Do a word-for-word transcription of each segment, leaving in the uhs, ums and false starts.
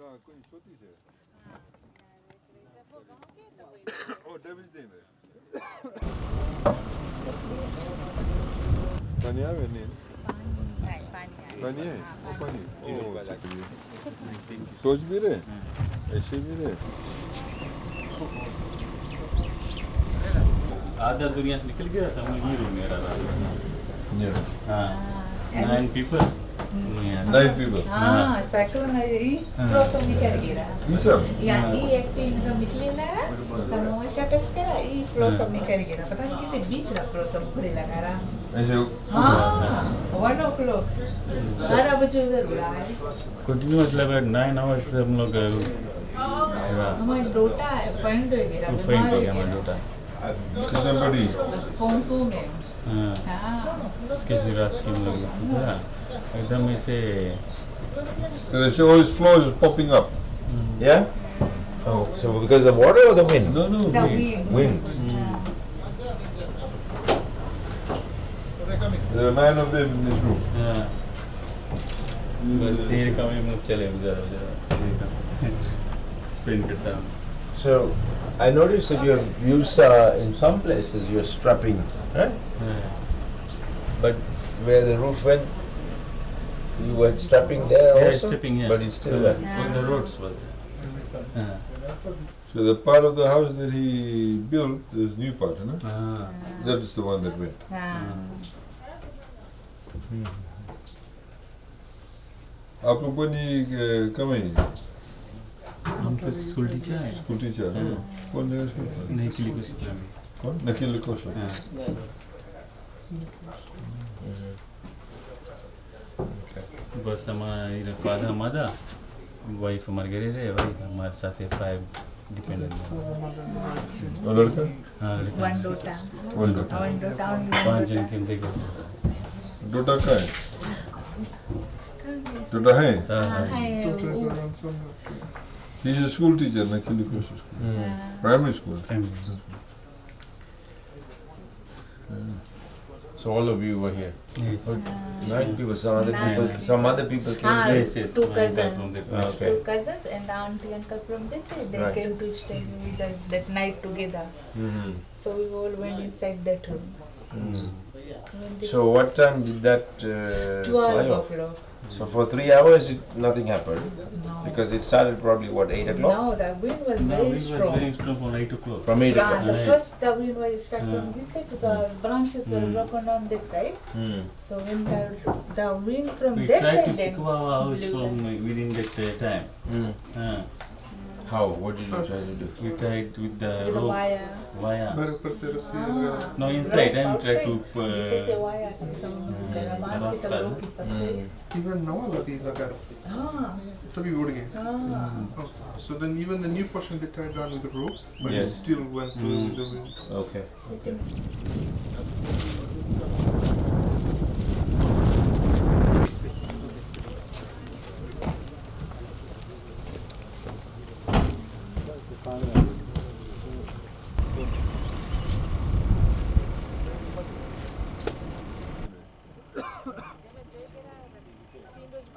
पानी आवे नी? पानी आए। पानी आए? ओ, पानी। ओ, अच्छा, ये। सोच भी रहे? ऐसे भी रहे? आधा दुनिया से निकल गया था, मैं ये रूम मेरा रहा। ये रूम। हाँ। हाँ। Nine people. Nine people. हाँ, साइक्लोन आए, ई फ्लो सब निकल गया। ई सब? या, ई एक टीम तो निकले ला, तब वो शटस करा, ई फ्लो सब निकल गया। पता नहीं किसी बीच ला फ्लो सब घुरे लगा रहा। ऐसे हाँ, one o'clock। बारह बजे उधर बुलाए। Continuous लगा, nine hours हम लोग, अ, रहा। हमारा डोटा फेंट हो गया, फेंट हो गया हमारा डोटा। Somebody. फोन, फोन में। हाँ। हाँ। इसके फिर रात की हम लोग, हाँ। एकदम ऐसे So they say, "Oh, his floor is popping up." Yeah? Oh, so because of water or the wind? No, no, the wind. Wind. There are nine of them in this room. हाँ। बस ये काम ही मुझे चले, ज़्यादा, ज़्यादा। स्प्रिंट करता हूँ। So, I noticed that your views are, in some places, you're strapping, right? हाँ। But where the roof went, you were strapping there also, strapping, yeah, but it's still there. With the roots was there. हाँ। So the part of the house that he built, this new part, है ना? हाँ। That is the one that went. हाँ। आप लोग बनी, अ, कहाँ है? हम तो स्कूल टीचर हैं। स्कूल टीचर, हाँ। कौन जगह स्कूल? नई किलिकोसो। कौन? नई किलिकोसो। हाँ। बस हमारा इधर फादर, मदर, वाइफ हमारे घरे रहे, भाई हमारे साथ है, फाइव डिपेंडेंट। और लड़का? हाँ, लड़का। One daughter. One daughter. One daughter only, one daughter. पाँच जन के अंदर का। डोटा कहाँ है? डोटा है? हाँ, हाँ। हाँ, है। Daughter is वो around somewhere. He's a school teacher, नई किलिकोसो school. हाँ। Primary school. Primary school. So all of you were here? Yes. But nine people, some other people, some other people came too? Yes, yes, two cousins. Okay. Two cousins and auntie, uncle from this side, they came to stay with us that night together. So we all went inside that room. So what time did that, uh, fly off? Twelve o'clock. So for three hours, it, nothing happened? No. Because it started probably, what, eight o'clock? No, the wind was very strong. No, wind was very strong from eight o'clock. From eight o'clock. Yeah, the first, the wind was struck from this side, so the branches were broken on that side. So when the, the wind from that side then blew. We tried to secure our house from within that, uh, time. How? What did you try to do? We tied with the rope. With the wire. Wire. घर ऊपर से रस्सी वगैरह। No, inside, and try to, uh, नीचे से wire से सब बांध के सब रोक सकते हैं। Even नवा वाला भी लगा रखा। हाँ। तभी उड़ गया। हाँ। Okay. So then even the new portion they tied down with the rope, but it still went through with the wind. Okay.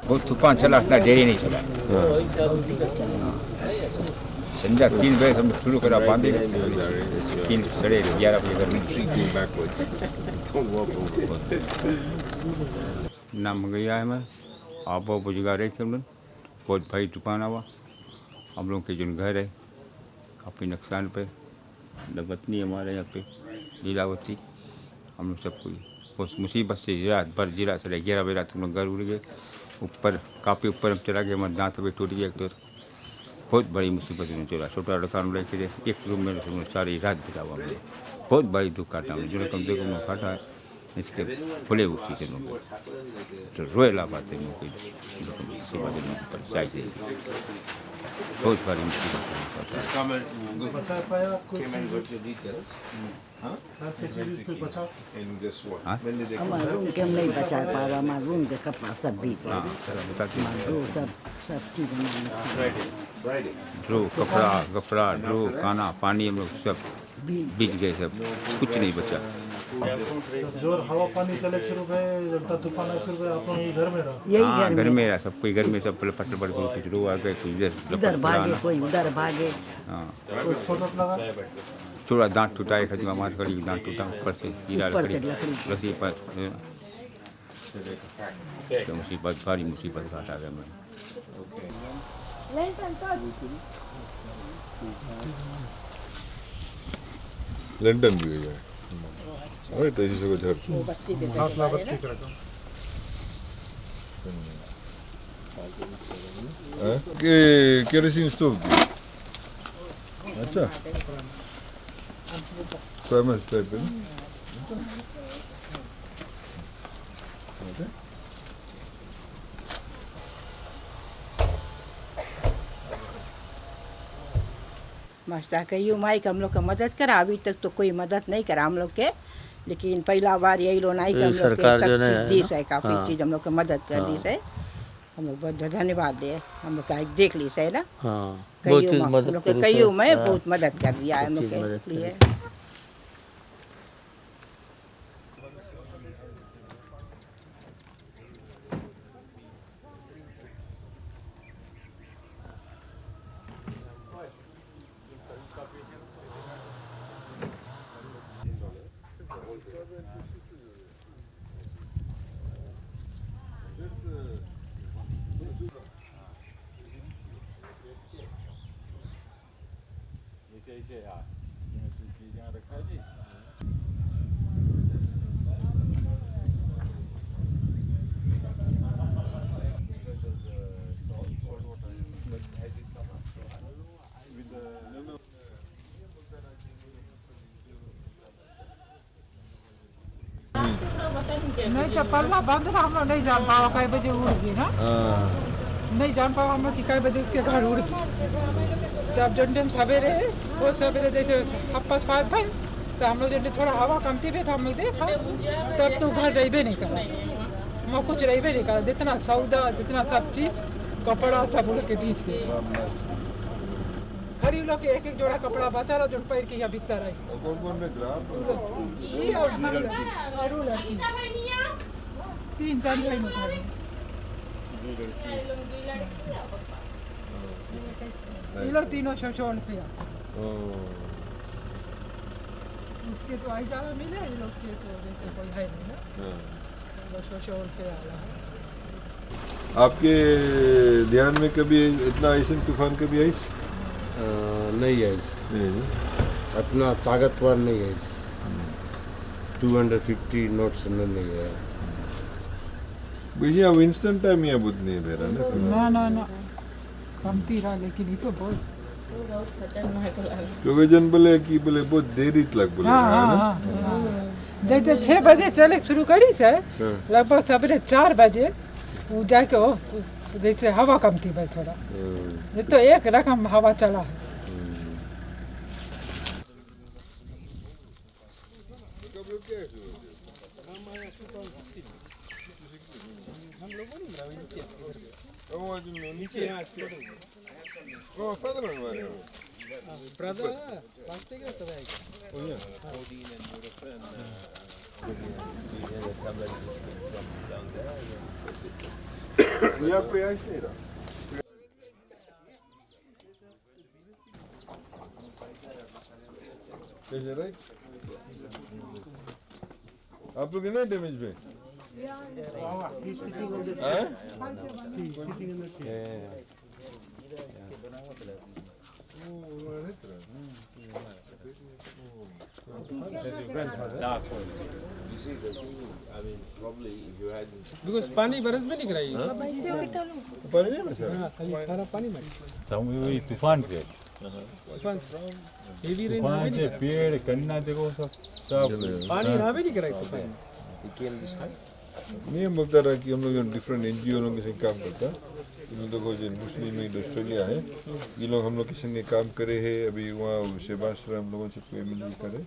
बहुत तूफान चला, इतना देरी नहीं चला। संझा तीन बजे से हम शुरू करा बांधे, तीन, साढ़े ग्यारह बजे घर में। नाम गया है मैं, आप बहुत बुजुर्ग आ रहे थे हम लोग, बहुत भारी तूफान आवा, हम लोग के जो घर है, काफी नुकसान पे, लगत नहीं हमारे यहाँ पे, लीलावती, हम लोग सब कोई बहुत मुसीबत से रात भर, जी रात साढ़े ग्यारह बजे रात हम लोग घर उड़ गए। ऊपर, काफी ऊपर हम चला गए, हमारे दांत भी टूट गया एक तो। बहुत बड़ी मुसीबत में चला, छोटा लड़का हम लेके थे, एक रूम में हम लोग सारी रात बितावा हमने। बहुत बड़ी दुख काटा हमने, जो कम से कम काटा है। इसके फुले उसी से लोग तो रोएला बातें मुके, सेवा देने पर चाहिए। बहुत भारी मुसीबत है। बचा पाया कुछ चीज़? हाँ? हाँ, कुछ चीज़ कुछ बचा? हाँ? हमारे रूम के हम नहीं बचा पावा, हमारे रूम के कपड़ा सब भीग गया। हाँ, सब बता दीजिए। हमारे ड्रॉ सब, सब चीज़ हमारे नुकसान। ड्रॉ, कपड़ा, कपड़ा, ड्रॉ, खाना, पानी, हम लोग सब भीग गए सब, कुछ नहीं बचा। जब जोर हवा पानी चले शुरू भए, उल्टा तूफान आए शुरू भए, आप लोग यही घर में रहो? यही हाँ, घर में। घर में रहा, सब कोई घर में, सब पहले फसल बड़ कुछ रो आ गए, कोई इधर इधर भागे, कोई उधर भागे। हाँ। कोई चोट वोट लगा? थोड़ा दांत टूटा है, खजमा मार करी, दांत टूटा ऊपर से, गिरा ऊपर से लकड़ी। लकड़ी। लकड़ी पर, हाँ। तो मुसीबत, भारी मुसीबत घाट आ गया मैं। लंदन भी हुई है। अरे, तो इसी से कोई घर सुन। हाँ, के-, केरोसिन स्टोव की। अच्छा। फर्नेस टाइप है ना? अच्छा। मास्टर कहियो माई के हम लोग के मदद करा, अभी तक तो कोई मदद नहीं करा हम लोग के, लेकिन पहला बार यही लोग आई के हम लोग के सरकार सब जो चीज है, दी से, काफी हाँ। चीज हम लोग के मदद कर दी हाँ। से। हम लोग बहुत धन्यवाद दे, हम लोग का देख ली से ना। हाँ, कहियो बहुत चीज माँ, मदद हम लोग के करी से। कहियो में हाँ। बहुत मदद कर दिया है हम लोग के लिए। नहीं तो पल्ला बंद रहा, हम लोग नहीं जान पावा कई बजे उड़ गई ना। हाँ। नहीं जान पावा हम लोग कि कई बजे उसके घर उड़ गई। तब जन टाइम सवेरे, बहुत सवेरे जैसे half past five था, तो हम लोग जन टाइम थोड़ा हवा कमती भी था, हम लोग देखा, तब तो घर रहिबे नहीं करा, वहाँ कुछ रहिबे नहीं करा, जितना सौदा, जितना सब चीज, कपड़ा सब उड़ के भीज गए। खड़ी लोग के एक एक जोड़ा कपड़ा बचा रहा, जो पैर के यहाँ भीतर आई। और कौन कौन ने ग्राफ? ये और दो लड़की। और दो लड़की। तीन चार भाई लोग हैं। दो लड़की। ये लोग तीनों शोषण पे हैं। ओ। उसके तो आई जावा मिले, ये लोग के तो जैसे कोई है नहीं ना। हाँ। आपके ध्यान में कभी इतना ऐसन तूफान कभी आइस? अ, नहीं आइस। नहीं। इतना ताकतवर नहीं आइस। हम्म। Two hundred fifty knots में नहीं आया। भैया, अब instant time यहाँ बहुत नहीं दे रहा ना। ना, ना, ना। कमती रहा, लेकिन ये तो बहुत क्योंकि जन बोले कि बोले बहुत देरी तक बोले हाँ, ना, हाँ, ना? हाँ, हाँ। जैसे छह बजे चले शुरू करी से, हाँ। लगभग सवेरे चार बजे वो जाके वो, जैसे हवा कमती भाई थोड़ा। हाँ। ये तो एक रकम हवा चला है। हम्म। हम लोग नहीं, नीचे। ओ, आज नीचे। ओ, साधारण वाले। Brother, plastic है तो भाई। ओ, या। यहाँ पे ऐसे रहा। कैसे, राइट? आप लोग है ना डैमेज पे? हाँ? Because पानी बरस में नहीं कराई। पानी नहीं बरसा। हाँ, खाली खारा पानी मारी। तूफान से। तूफान से। Heavy rain तूफान से, पेड़, कन्ना देखो, सब, सब। पानी यहाँ भी नहीं कराई तूफान। नहीं, हम बोलता रहा कि हम लोग जो different NGO लोगों के संग काम करता, इन लोगों को जो मुस्लिम इन ऑस्ट्रेलिया है, ये लोग हम लोग के संग काम करे हैं, अभी वहाँ सेबास्टियन हम लोगों से कोई मिल करे,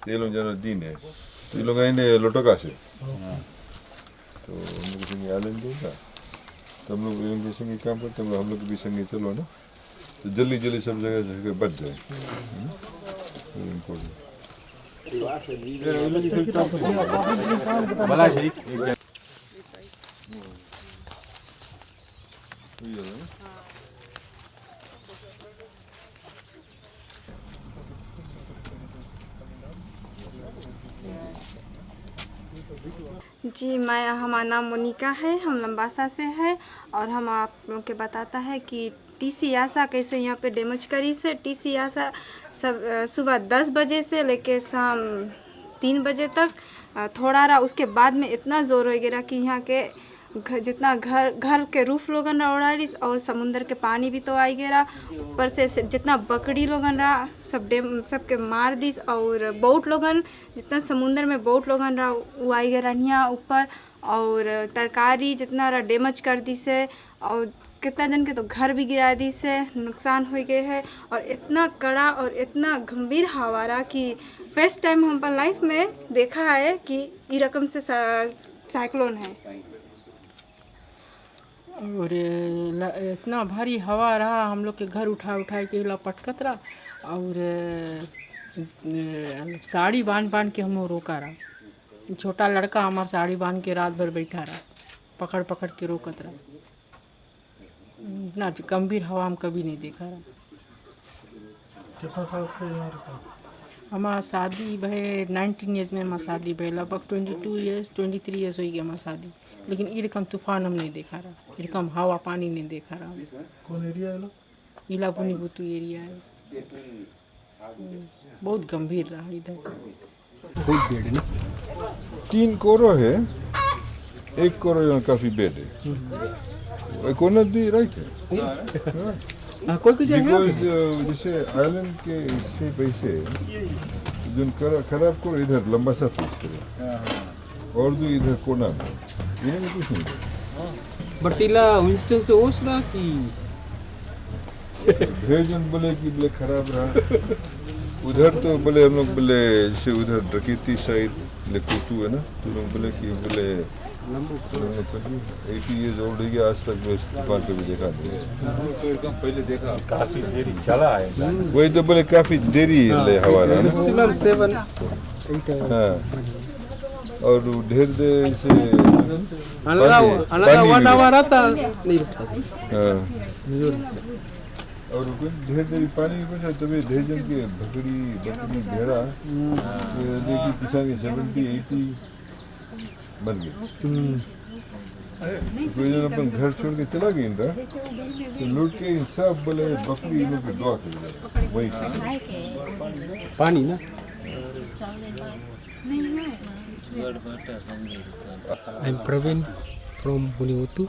तो ये लोग जाना दिन है, तो ये लोग आए ने लोटोका से, तो हम लोग के संग आइलैंड देगा, तो हम लोग इनके संग काम करते हैं, हम लोग भी संग चलो ना, तो जल्दी जल्दी सब जगह जगह बच जाए। हम्म? Very important। जी, मैं, हमारा नाम मोनिका है, हम लंबासा से है और हम आप लोग के बताता है कि टीसी आसा कैसे यहाँ पे डैमेज करिस है। टीसी आसा सब, अ, सुबह दस बजे से लेके शाम तीन बजे तक, अ, थोड़ा रहा, उसके बाद में इतना जोर हो गया कि यहाँ के घ-, जितना घर, घर के रूफ लोगन रहा उड़ाई दिस और समुंदर के पानी भी तो आई गया रहा। ऊपर से, से जितना बकरी लोगन रहा, सब डैम, सबके मार दिस और बोट लोगन, जितना समुंदर में बोट लोगन रहा, वो आई गया रहा निया ऊपर। और तरकारी जितना रहा डैमेज कर दिस है और कितना जन के तो घर भी गिरा दिस है, नुकसान हो गए है। और इतना कड़ा और इतना गंभीर हवा रहा कि फर्स्ट टाइम हम अपन लाइफ में देखा है कि ई रकम से सा-, साइक्लोन है। और ल-, इतना भारी हवा रहा, हम लोग के घर उठा उठा के ला पटकत रहा। और, अ, साड़ी बांध बांध के हम रोका रहा। छोटा लड़का हमार साड़ी बांध के रात भर बैठा रहा, पकड़ पकड़ के रोकत रहा। इतना गंभीर हवा हम कभी नहीं देखा रहा। कितना साल से यहाँ रहता? हमार शादी भए नाइनटीन ईयर्स में हमार शादी भए, लगभग twenty two years, twenty three years हो गया हमार शादी, लेकिन ई रकम तूफान हम नहीं देखा रहा, ई रकम हवा पानी नहीं देखा रहा। कौन एरिया है लो? इला बुनीबुतु एरिया है। बहुत गंभीर रहा इधर। बहुत बेड है ना? तीन कोरो है, एक कोरो यहाँ काफी बेड है। एक कोना दी राइट है। हाँ, कोई कुछ है यहाँ पे? बिकॉज, अ, जैसे आइलैंड के हिस्से पे से जो खरा-, खराब कोरो इधर लंबासा फेस करे। और जो इधर कोना में, इन्हें कुछ नहीं। बट इला इंस्टेंस ओस रहा कि ढेर जन बोले कि बोले खराब रहा। उधर तो बोले हम लोग बोले जैसे उधर डकेती साइड ले कुतू है ना, तो लोग बोले कि बोले एटी ईयर्स ओल्ड हो गया, आज तक मैं इस तूफान को भी देखा नहीं। तो एकदम पहले देखा। काफी देरी चला है। वही तो बोले काफी देरी ले हवा रहा ना। Maximum seven, eight hours. हाँ। और ढेर देर से अनदर, पानी, अनदर पानी वन नहीं आवर रहता। आता, नहीं रहता। हाँ। और कोई ढेर देर पानी में फंसा, तभी ढेर जन के बकरी, बकरी, भेड़ा, हम्म। ये देखिए, किसान के सेवेंटी, एटी मर गए। हम्म। कोई जन अपन घर छोड़ के चला गया इनका, तो लौट के इन सब बोले बकरी इन लोग के दुआ कर दे, वही से। पानी ना? I'm Praveen from Bunibuttu.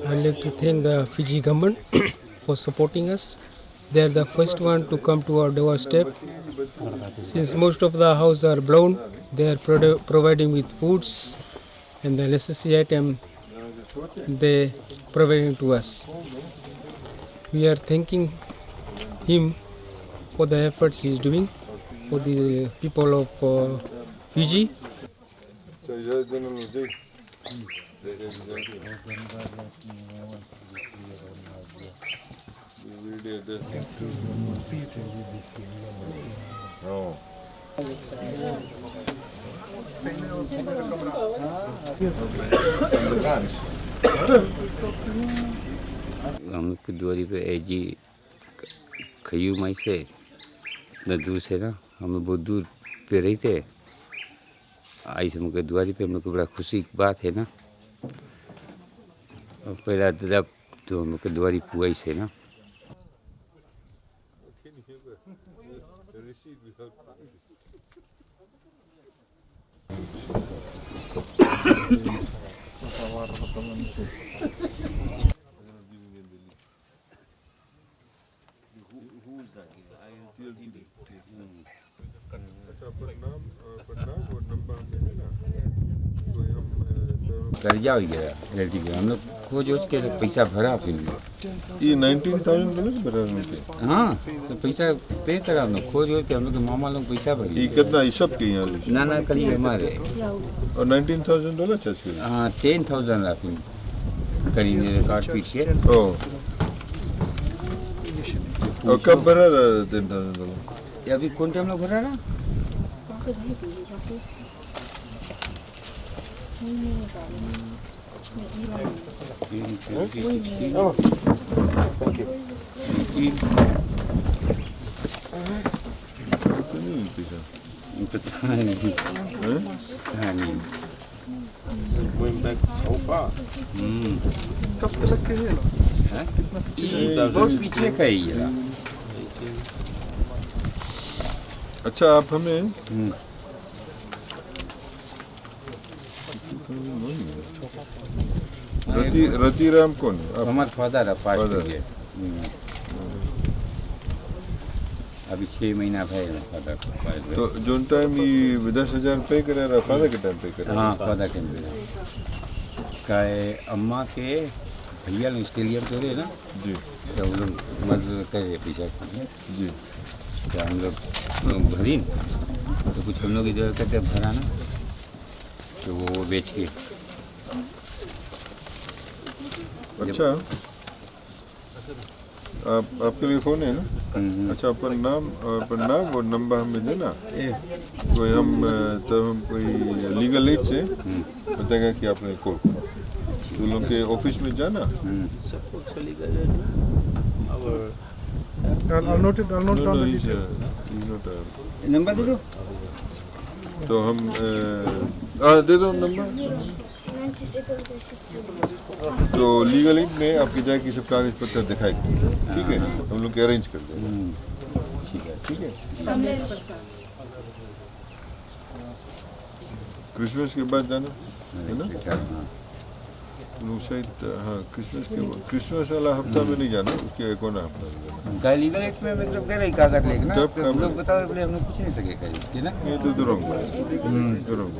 I'd like to thank the Fiji government for supporting us. They are the first one to come to our doorstep. Since most of the houses are blown, they are produ-, providing with foods and the necessary item they providing to us. We are thanking him for the efforts he is doing for the people of, uh, Fiji. हम लोग के दुआरी पे एजी ख-, खयू माई से इतना दूर से ना, हम लोग बहुत दूर पे रहते। आइस हम लोग के दुआरी पे, हम लोग के बड़ा खुशी की बात है ना। और पहला दादा तो हम लोग के दुआरी पुआइस है ना। अच्छा, अपन नाम, अ, अपन नाम और नंबर हमने है ना, कोई हम, अ, तो कर्जा हो गया, एलटी पे। हम लोग खोज वोज के पैसा भरा फिर भी। ये नाइनटीन थाउजेंड डॉलर भरा हमने। हाँ, तो पैसा पे करा हम लोग, खोज वोज के हम लोग के मामा लोग पैसा भरी। ये कितना, ये सब के यहाँ? ना, ना, खाली हमारे। और नाइनटीन थाउजेंड डॉलर चार्ज किया? हाँ, टेन थाउजेंड रहा फिर। करीब मेरे कार्ड पीट के। ओ। और कब भरा रहा टेन थाउजेंड डॉलर? ये अभी कौन टाइम लोग भरा रहा? Oh, thank you. Going back how far? हम्म। कब तक के है ना? हैं? बहुत पीछे का ही है। अच्छा, आप हमें हम्म। रति, रतिराम कौन है? आप हमार फादर है, पास्ट father। हम्म। अभी छह महीना भए है फादर को पाए हुए। तो जोन टाइम ये दस हजार पे करे रहा, फादर के टाइम पे करे रहा? हाँ, फादर के टाइम पे। काहे अम्मा के भैया ने ऑस्ट्रेलिया में तो रहे ना? जी। तो वो लोग मदद करे पैसा के लिए। जी। तो हम लोग, लोग भरी, तो कुछ हम लोग इधर करते भरा ना, तो वो, वो बेच के। अच्छा। आप, आपके लिए फोन है ना? हम्म, हम्म। अच्छा, अपन नाम, अपन नाम और नंबर हमें देना। ए। कोई हम, अ, तब हम कोई लीगल एड से हम्म। बताएगा कि आपने कॉल करा। तो उन लोग के ऑफिस में जाना। हम्म। I'll, I'll note it, I'll note No, down no, the he's, details. Uh, he's not, uh, number दे दो। तो हम, अ, आ, दे दो नंबर। तो लीगल एड में आपके जाके सब कागज पत्र दिखाएंगे, ठीक है? हम लोग के अरेंज कर देंगे। हम्म, ठीक है। ठीक है? क्रिसमस के बाद जाना, है ना? ठीक है, हाँ। लोग शायद, हाँ, क्रिसमस के बाद, क्रिसमस वाला हफ्ता में नहीं जाना, उसके एक और हफ्ता में जाना। उनका लीगल एड में, मतलब, गए रही कागज लेके ना, तब तो कब? लोग बताओ, बोले, हम लोग पूछ नहीं सके कहीं इसके ना। ये तो दुरुंग। हम्म। दुरुंग।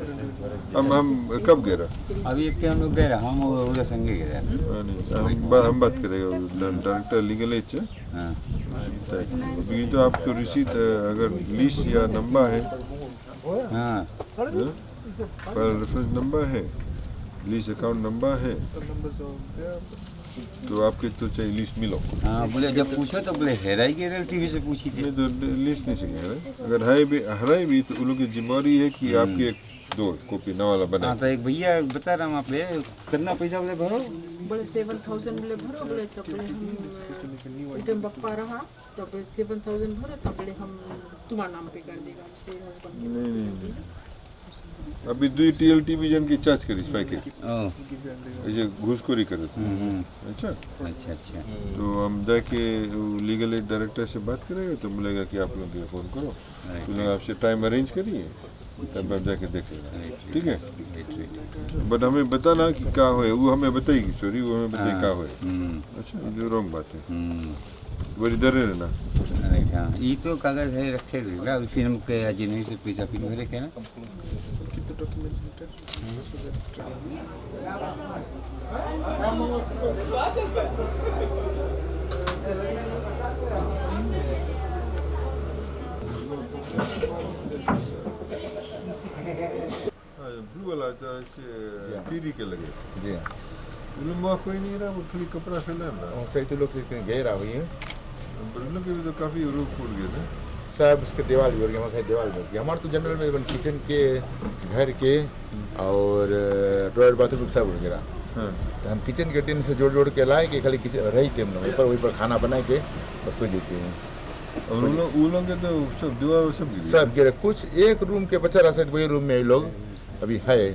हम, हम कब गए रहा? अभी एक टाइम हम लोग गए रहा, हम वो, वो संगे गए रहा। हाँ, नहीं, हम बा-, हम बात करेंगे, डायरेक्टर लीगल एड से। हाँ। अभी तो आपको रिसीट, अ, अगर लीज या नंबर है, हाँ। हाँ? फाइल रेफरेंस नंबर है, लीज अकाउंट नंबर है, तो आपके तो चाहिए लीज मिलो। हाँ, बोले, जब पूछो तो बोले, हेराई गए, टीवी से पूछी थी। नहीं तो लीज नहीं चाहिए, है? अगर है भी, हराई भी, तो उन लोग की जिम्मेवारी है कि हम्म। आपके एक दो कॉपी नवा वाला बनाए। हाँ, तो एक भैया बता रहा हूँ वहाँ पे, कितना पैसा बोले भरो? बोले, सेवन थाउजेंड बोले भरो, बोले, तो बोले, हम, अ, एकदम बप्पा रहा। तब सेवन थाउजेंड भरो, तब बोले हम तुम्हार नाम पे कर देगा, जैसे हस्बैंड के नहीं, नाम पे नहीं, कर देगा। नहीं। अभी दुई टीएल टीवी जन की चार्ज करिस पैकेट। ओ। ऐसे घूसखोरी करे थे। हम्म, हम्म। अच्छा? अच्छा, अच्छा। तो हम जाके वो लीगल एड डायरेक्टर से बात करेंगे, तो बोलेगा कि आप लोग ये फोन करो। राइट, तो लोग राइट। आपसे टाइम अरेंज करिए, तब आप जाके देख लेना। राइट, ठीक है? Right, right. बट हमें बताना कि का होए, वो हमें बताएगी, सॉरी, वो हमें बताएगी हाँ। का होए। हम्म। अच्छा, ये रॉन्ग बात है। हम्म। बड़ी डरे रहना। अरे हाँ, ये तो कागज है, रखे रहेगा। अभी फिर हम के आज नहीं से पैसा फिर भरे के ना। हाँ, ब्लू वाला तो ऐसे जी हाँ। तीरी के लगे। जी हाँ। उन लोग वहाँ कोई नहीं रहा, वो खाली कपड़ा फैला रहा। वो सही तो लोग से कहीं गए रहा हुई है। ब्लू के भी तो काफी रूफ फूट गए थे। सब उसके दीवार भी उड़ गया, वहाँ दीवार बस गया। हमारे तो जनरल में इवन किचन के, घर के और, अ, टॉयलेट बाथरूम के सब उड़ गया। हाँ। तो हम किचन के टिन से जोड़ जोड़ के लाए कि खाली किचन रही थी हम लोग, ऊपर वहीं पर खाना बना के बस सो जाते हैं। और उन लोग, उन लोग के तो सब दीवार सब गिर गया। सब गिरा। कुछ एक रूम के बचा रहा, शायद वही रूम में ये लोग अभी है।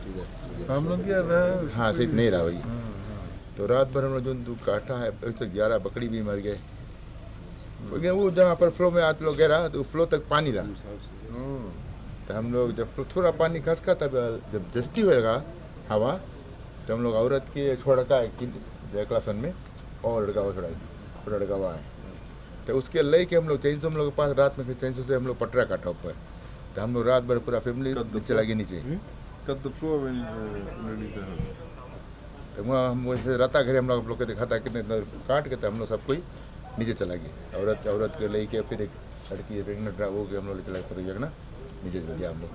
हम लोग क्या रहा है, हाँ, शायद नहीं रहा वही। हाँ, हाँ। तो रात भर हम लोग जो दो काटा है, एक सौ ग्यारह बकरी भी मर गए। क्योंकि वो जहाँ पर फ्लो में आप लोग गिरा, तो फ्लो तक पानी रहा। हम्म। तो हम लोग जब फ्लो, थोड़ा पानी खसका, तब जब जस्ती होएगा हवा, तो हम लोग औरत के छोड़ का एक जय क्लासन में और लड़का हुआ थोड़ा, थोड़ा लड़का हुआ है। तो उसके लेके हम लोग चैनसो, हम लोग के पास रात में फिर चैनसो से हम लोग पटरा काटा ऊपर। तो हम लोग रात भर पूरा फैमिली कद नीचे दो लगी नीचे। हम्म? कद दो फ्लोर में, अ, underneath the house? तो वहाँ हम वैसे रहता घर हम लोग, आप लोग को दिखाता कितने इतना काट के, तो हम लोग सब कोई नीचे चला गए। औरत, औरत के लेके फिर एक लड़की प्रेग्नेंट रहा, वो के हम लोग ले चला गए, पता ना, नीचे चल दिया हम लोग।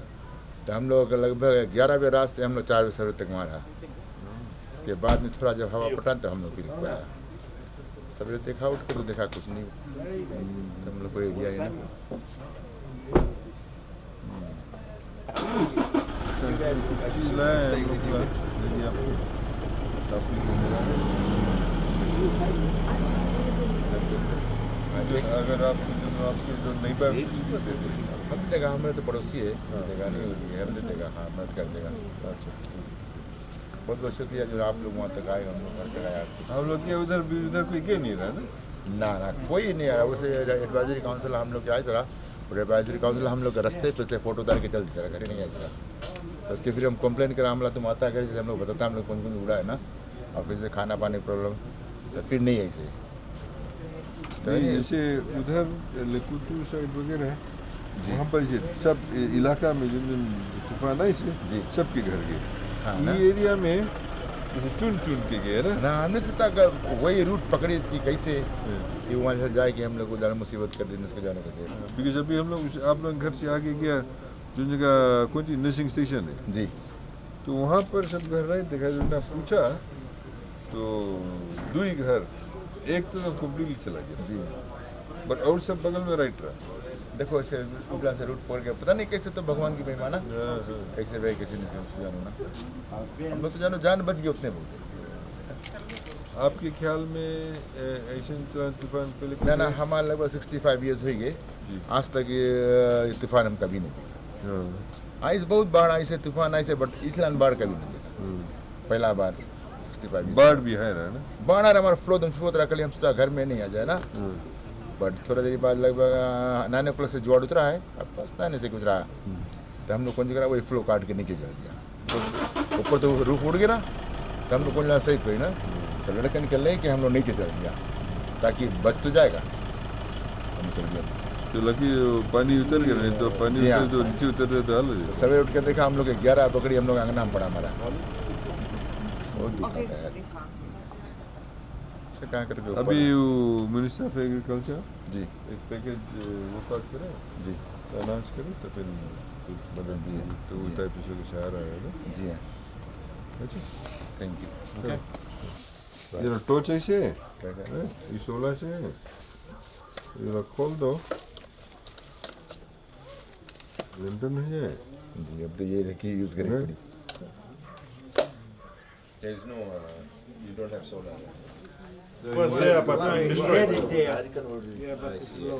तो हम लोग लगभग ग्यारह बजे रात से हम लोग चार बजे सवेरे तक वहाँ रहा। उसके बाद में थोड़ा जब हवा पटा तो हम लोग फिर ऊपर आया। सवेरे देखा, उठ के तो देखा कुछ नहीं। तो हम लोग को एरिया है ना। हम्म। अच्छा, कुछ चीज़ लाए हैं हम लोग, ये आपको टॉपिक वगैरह। अगर, अगर आप, जो आपके जो नेबर है, उसको दे दें। हम देगा, हमारे तो पड़ोसी है, हाँ। देगा नहीं, ये हम दे देगा, हाँ, मदद कर देगा। अच्छा। बहुत बहुत शुक्रिया जो आप लोग वहाँ तक आए, हम लोग घर तक आए आज। हम लोग के उधर भी, उधर कोई गए नहीं रहा ना? ना, ना, कोई नहीं आया। उसे एडवाइजरी काउंसिल हम लोग के आए सरा, और एडवाइजरी काउंसिल हम लोग के रास्ते पे से फोटो उतार के चल दी सरा, घर नहीं आए सरा। तो उसके फिर हम कंप्लेन करा, हमला तुम आता करे, जैसे हम लोग बताता, हम लोग कौन कौन उड़ा है ना, और फिर से खाना पानी प्रॉब्लम, तो फिर नहीं ऐसे। नहीं, जैसे उधर लेकुतु साइड वगैरह है, जी। वहाँ पर ये सब इ-, इलाका में जिन जिन तूफान आए से, जी। सबके घर गए। हाँ, ये ना? एरिया में जैसे चुन चुन के गए ना? ना, हमने सोचा कि वही रूट पकड़े इसकी कैसे, हाँ। कि वहाँ से जाए कि हम लोग को ज़्यादा मुसीबत कर देने इसके जाने का से। हाँ, because अभी हम लोग उस, आप लोग घर से आगे गया, जो जगह कौन सी नर्सिंग स्टेशन है, जी। तो वहाँ पर सब घर रहे, देखा जो ना पूछा, तो दो ही घर, एक तो कंप्लीटली चला गया। जी। But और सब बगल में राइट रहा। देखो, ऐसे उबला से रूट पड़ गया, पता नहीं कैसे, तो भगवान की महिमा ना। हाँ, हाँ। कैसे भाई, कैसे नहीं समझ जानो ना। हम लोग तो जानो, जान बच गई उतने बहुत। आपके ख्याल में, ए, ऐसे तूफान पहले ना, ना, कितने? हमारा लगभग सिक्सटी फ़ाइव ईयर्स हो गए। जी। आज तक ये, ये तूफान हम कभी नहीं देखे। हाँ। आइस बहुत बाढ़ आई से, तूफान आई से, but इसलान बाढ़ कभी नहीं देखा। हम्म। पहला बार, सिक्सटी फ़ाइव ईयर्स। बाढ़ भी है रहा ना? बाढ़ आ रहा, हमारा फ्लो दम छुअत रहा, कल हम सोचा घर में नहीं आ जाए ना। हम्म। But थोड़ा देर बाद लगभग, आ, नाइन ओ क्लॉक से ज्वार उतरा है, अब बस नाइन से गुजरा। हम्म। तो हम लोग कौन जगह वही फ्लो काट के नीचे चल गया। तो ऊपर तो रूफ उड़ गया ना, तो हम लोग कौन जगह सही कोई ना, तो लड़के निकल रहे कि हम लोग नीचे चल गया, ताकि बच तो जाएगा। हम चल गया। तो लकी पानी उतर गया, नहीं तो पानी जी हाँ। उतर तो नीचे उतरते तो हाल हो तो जाता। सवेरे उठ के देखा, हम लोग ग्यारह पकड़ी, हम लोग अंगना में पड़ा हमारा। बहुत दुख आता है यार। अच्छा, कहाँ करके ऊपर अभी है? वो मिनिस्टर ऑफ एग्रीकल्चर जी। एक पैकेज, अ, वो काट करे, जी। अनाउंस करे, तो फिर कुछ मदद जी। दी, तो वो जी। टाइप से सहारा है ना? जी हाँ। अच्छा। Thank you। ओके। ये टॉर्च ऐसे है? क्या, क्या? हैं? ये सोलह से है? ये खोल दो। लैंटर्न है? जी, अब तो ये रखी, यूज़ करेंगे हैं? थोड़ी। There is no, uh, you don't have solar. Was there, but it's ready there. Yeah, but it's low.